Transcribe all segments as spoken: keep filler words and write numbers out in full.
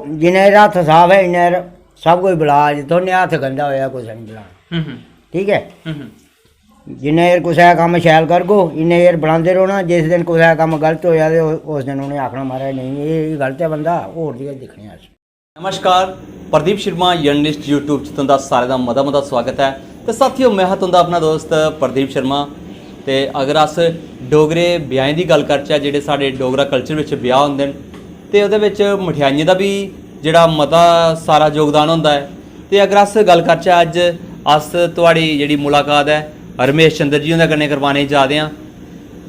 जिन्ने चिर हत्थ साफ ऐ, इन्ने चिर सब कुछ बला। जित्थों ने हत्थ गंदा होया, कुसै ने बलाना। हम्म, हम्म। ठीक ऐ? हम्म, हम्म। जिन्ने चिर कुसै दा कम्म शैल करगो, इन्ने चिर बलांदे रौह्ना। जिस दिन कुसै दा कम्म गलत होया ते उ-, उस दिन उ'नें आखना, "महाराज, नेईं, एह्, एह् गलत ऐ बंदा, होर जगह दिक्खने आं अस।" नमस्कार, प्रदीप शर्मा जर्नलिस्ट YouTube च तुं'दा सारें दा मता-मता सुआगत ऐ। ते साथियो, में हा तुं'दा अपना दोस्त प्रदीप शर्मा। ते अगर अस डोगरे ब्याहें दी गल्ल करचै, जेह्ड़े साढ़े डोगरा culture बिच ब्याह् होंदे न, ते ओह्दे बिच मठेआइयें दा बी जेह्ड़ा मता सारा योगदान होंदा ऐ। ते अगर अस गल्ल करचै, अज्ज अस थुआढ़ी जेह्ड़ी मुलाकात ऐ, रमेश चंद्र जी हुंदे कन्नै करवाने जा दे आं।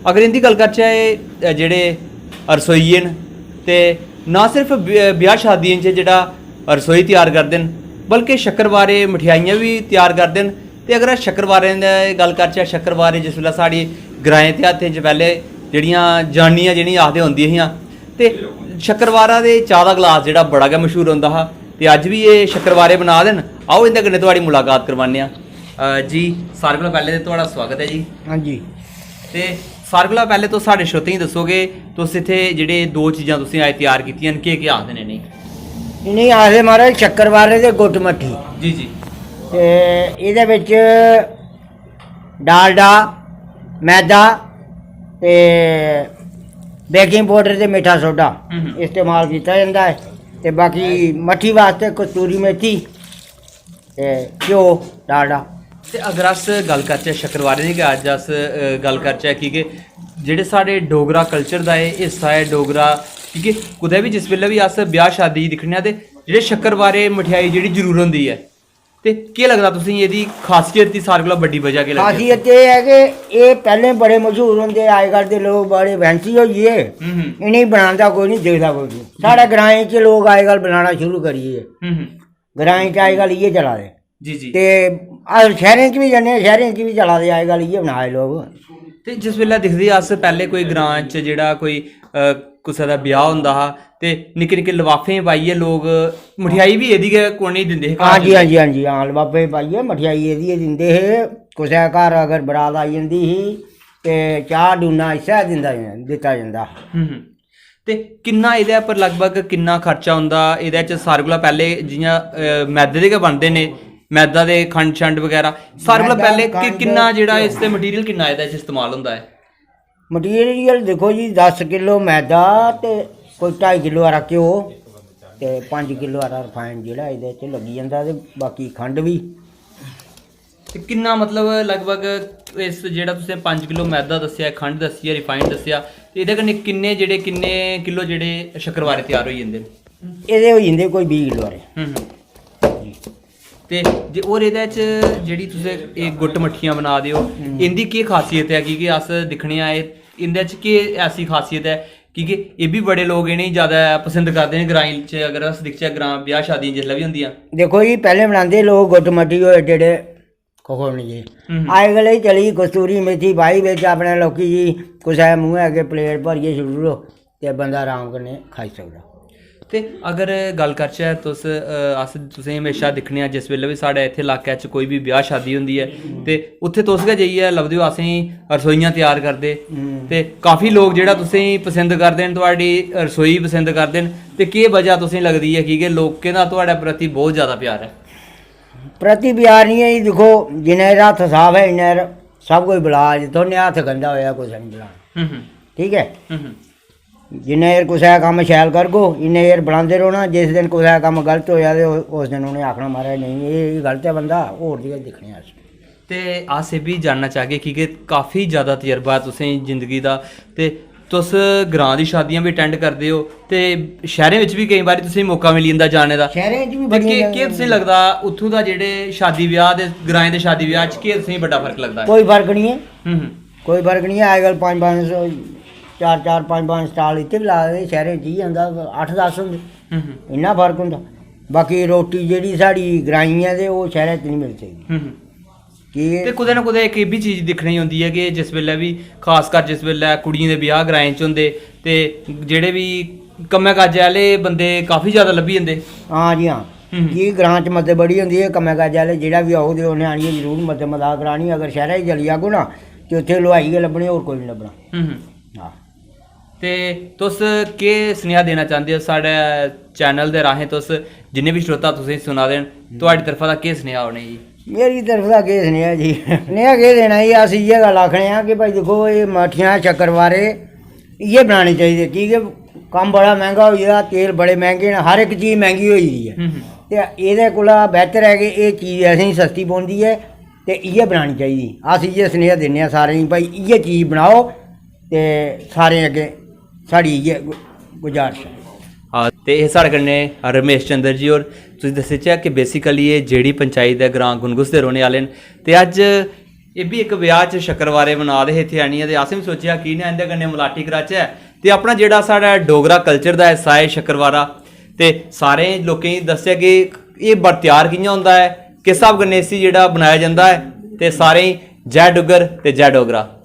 अगर इं'दी गल्ल करचै, एह् जेह्ड़े रसोइये न, ते ना सिर्फ ब्य-, ब्याह् शादियें च जेह्ड़ा रसोई त्यार करदे न, बल्कि शक्करवारे, मठेआइयां बी त्यार करदे न। ते अगर अस शक्करवारें दी गल्ल करचै, शक्करवारे जिस बेल्लै साढ़ी ग्राएं देहातें च पैह्ले जेह्ड़ियां जनानियां जेह्ड़ियां आखदे होंदियां हियां, ते शक्करवारा ते चाह् दा गलास जेह्ड़ा बड़ा गै मशहूर होंदा हा, ते अज्ज बी एह् शक्करवारे बना दे न। आओ, इं'दे कन्नै थुआढ़ी मुलाकात करवाने आं। अ, जी, सारें कोला पैह्लें ते थुआढ़ा सुआगत ऐ जी। हां जी। ते सारें कोला पैह्लें तुस साढ़े श्रोतें गी दस्सो कि तुस इत्थै जेह्ड़े दो चीजां तुसें अज्ज त्यार कीतियां न, केह् केह् आखदे न इ'नेंगी? इ'नेंगी आखदे, महाराज, शक्करवारे ते गुट्ट मट्ठी। जी, जी। ते एह्दे बिच डालडा, मैदा ते baking powder ते मिट्ठा सोडा हम्म। इस्तेमाल कीता जंदा ऐ। ते बाकी मट्ठी वास्तै कस्तूरी मेथी ते घ्यो, डालडा। ते अगर अस गल्ल करचै शक्करवारे दी, गै अज्ज अस, अ, गल्ल करचै, की के जेह्ड़े साढ़े डोगरा culture दा एह् हिस्सा ऐ, डोगरा, की के कुतै बी जिस बेल्लै बी अस ब्याह् शादी गी दिक्खने आं, ते जेह्ड़े शक्करवारे, मठेआई जेह्ड़ी जरूर होंदी ऐ, ते केह् लगदा तुसेंगी, एह्दी खासियत दी सारें कोला बड्डी वजह केह् लगदी? खासियत एह् ऐ कि एह् पैह्लें बड़े मशहूर होंदे, अजकल दे लोक बड़े fancy होई गे, हम्म, हम्म। इ'नेंगी बनांदा कोई निं, दिखदा कोई निं। साढ़े ग्राएं च लोक अजकल बनाना शुरू करी गे। हम्म, हम्म। ग्राएं च अजकल इ'यै चला दे। जी, जी। ते अस शैह्रें च बी जन्ने आं, शैह्रें च बी चला दे अजकल इ'यै बना दे लोक। ते जिस बेल्लै दिखदे अस, पैह्ले कोई ग्रां च जेह्ड़ा कोई, अ, कुसै दा ब्याह् होंदा हा, ते निक्के निक्के लफाफे पाइयै लोक मठेआई बी एह्दी गै कोने च दिंदे हे, घर हां जी, दिंदे हां जी, हां जी, हां, लफाफे पाइयै मठेआई एह्दी गै दिंदे हे। कुसै घर अगर बरात आई जंदी ही, ते चाह् डूना इस्सै दिंदा, दित्ता जंदा हा। हम्म, हम्म। ते किन्ना एह्दे पर लगभग किन्ना खर्चा होंदा? एह्दे च सारें कोला पैह्ले जि'यां, अ, मैदे दे गै बनदे न, मैदा ते खंड शंड बगैरा। सारें कोला मैदा, पैह्ले कि-, खंड, किन्ना जेह्ड़ा घ्यो। इस ते material किन्ना एह्दे च इस्तेमाल होंदा ऐ? Material दिक्खो जी, दस किलो मैदा ते कोई ढाई किलो हारा घ्यो ते पंज किलो हारा refined जेह्ड़ा एह्दे च लग्गी जंदा, ते बाकी खंड बी। ते किन्ना, मतलब, लगभग इस जेह्ड़ा तुसें पंज किलो मैदा दस्सेआ, खंड दस्सी ऐ, refined दस्सेआ, ते एह्दे कन्नै किन्ने जेह्ड़े, किन्ने किलो जेह्ड़े शक्करवारे त्यार होई जंदे न? एह्दे होई जंदे कोई बीह् किलो हारे। हम्म, हम्म। ते जे होर एह्दे च जेह्ड़ी तुसें एह् गुट्ट मट्ठियां बना दे ओ, हम्म। इं'दी केह् खासियत ऐ? की के अस दिक्खने आं, एह्, इं'दे च केह् ऐसी खासियत ऐ? की के एह् बी बड़े लोक इ'नेंगी जैदा पसंद करदे न ग्राएं च। अगर अस दिखचै, ग्रां ब्याह् शादियां जिसलै बी होंदियां। दिक्खो जी, पैह्लें बनांदे लोक गुट्ट मट्ठी, ओह् एड्डे एड्डे खखोलने जे। हम्म। अजकल एह् चली कस्तूरी मेथी पाई बिच, अपने लौकी जी कुसै दे मूंहै अग्गें plate भरियै छुड़ी ओड़ो ते बंदा अराम कन्नै खाई सकदा। ते अगर गल्ल करचै, तुस, अ, अस तुसेंगी म्हेशा दिक्खने आं, जिस बेल्लै बी साढ़े इत्थै लाकै च कोई बी ब्याह् शादी होंदी ऐ, ते उत्थै तुस गै जाइयै लभदे ओ असेंगी रसोइयां त्यार करदे। हम्म। ते काफी लोक जेह्ड़ा तुसेंगी पसंद करदे न, थुआढ़ी रसोई पसंद करदे न, ते केह् वजह तुसेंगी लगदी ऐ? की के लोकें दा थुआढ़े प्रति बहुत जैदा प्यार ऐ। प्रति प्यार निं ऐ जी, दिक्खो, जिन्ने चिर हत्थ साफ ऐ, इन्ने चिर सब कोई बला। जित्थों ने हत्थ गंदा होया, कुसै ने बलाना। हम्म, हम्म। ठीक ऐ? हम्म, हम्म। जिन्ने चिर कुसै दा कम्म शैल करगो, इन्ने चिर बलांदे रौह्ना। जिस दिन कुसै दा कम्म गलत होया ते उ-, उस दिन उ'नें आखना, "महाराज, नेईं, एह्, एह् गलत ऐ बंदा, होर जगह दिक्खने आं अस।" ते अस एह् बी जानना चाह्गे, की के काफी ज्यादा तजर्बा ऐ तुसें जिंदगी दा, ते तुस ग्रां दी शादियां बी attend करदे ओ, ते शैह्रें बिच बी केईं बारी तुसेंगी मौका मिली जंदा जाने दा। शैह्रें च बी ते बड़ियां केह्, जगह केह् तुसेंगी लगदा, उत्थूं दा जेह्ड़े शादी ब्याह् दे, ग्राएं दे शादी ब्याह् च केह् तुसेंगी बड्डा फर्क लगदा ऐ? कोई फर्क निं ऐ। हम्म, हम्म। कोई फर्क निं ऐ। अजकल पंज पंज सौ, चार चार पंज पंज stall इत्थै बी ला दे, शैह्रें च इ'यै होंदा, अट्ठ दस होंदे। हम्म, हम्म। इन्ना फर्क होंदा। बाकी रोटी जेह्ड़ी साढ़ी ग्राईं ऐ, ते ओह् शैह्रै च निं मिली सकदी। हम्म, हम्म। की ते कुतै ना कुतै इक एह् बी चीज दिक्खने गी औंदी ऐ कि जिस बेल्लै बी, खास कर जिस बेल्लै कुड़ियें दे ब्याह् ग्राएं च होंदे, ते जेह्ड़े बी कम्मै काजै आह्ले बंदे काफी जैदा लब्भी जंदे। हां जी, हां। हम्म। की ग्रां च मते बड़ी होंदी ऐ, कम्मै काजै आह्ले जेह्ड़ा बी औग, ते उ'नें आनियै जरूर मदद मदाद करानी। अगर शैह्रै च चली जागो ना, ते उत्थै हलवाई गै लब्भने, होर कोई निं लब्भना। हम्म, हम्म। हां। ते तुस केह् सनेहा देना चांह्दे ओ साढ़े चैनल दे राहें? तुस जिन्ने बी श्रोता तुसेंगी सुना दे न, थुआढ़ी तरफा दा केह् सनेहा उ'नेंगी? मेरी तरफ दा केह् सनेहा जी? सनेहा केह् देना जी? अस इ'यै गल्ल आखने आं कि भाई दिक्खो, एह् मट्ठियां शक्करवारे इ'यै बनाने चाहिदे, की के कम्म बड़ा मैंह्गा होई गेदा, तेल बड़े मैंह्गे न, हर इक चीज मैंह्गी होई दी ऐ। हम्म, हम्म। ते एह्दे कोला बेहतर ऐ कि एह् चीज असेंगी सस्ती पौंदी ऐ ते इ'यै बनानी चाहिदी। अस इ'यै सनेहा दिन्ने आं सारें गी, भाई इ'यै चीज बनाओ ते सारें अग्गें साढ़ी इ'यै गु- गुजारिश ऐ। हां, ते एह् साढ़े कन्नै रमेश चंद्र जी होर। तुसें दस्सेआ कि बेसिकली एह् जेह्ड़ी पंचायत ऐ, ग्रां गुनगुस दे रौह्ने आह्ले न। ते अज्ज एह् बी इक ब्याह च शक्करवारे बना दे हे इत्थै आनियै, ते असें बी सोचेआ की ना इं'दे कन्नै मलाटी कराचै ते अपना जेह्ड़ा साढ़ा डोगरा कल्चर दा हिस्सा ऐ शक्करवारा, ते सारें लोकें गी दस्सेआ कि एह् बर त्यार कि'यां होंदा ऐ, किस स्हाब कन्नै इसी जेह्ड़ा बनाया जंदा ऐ। ते सारें गी जय डुग्गर ते जय डोगरा।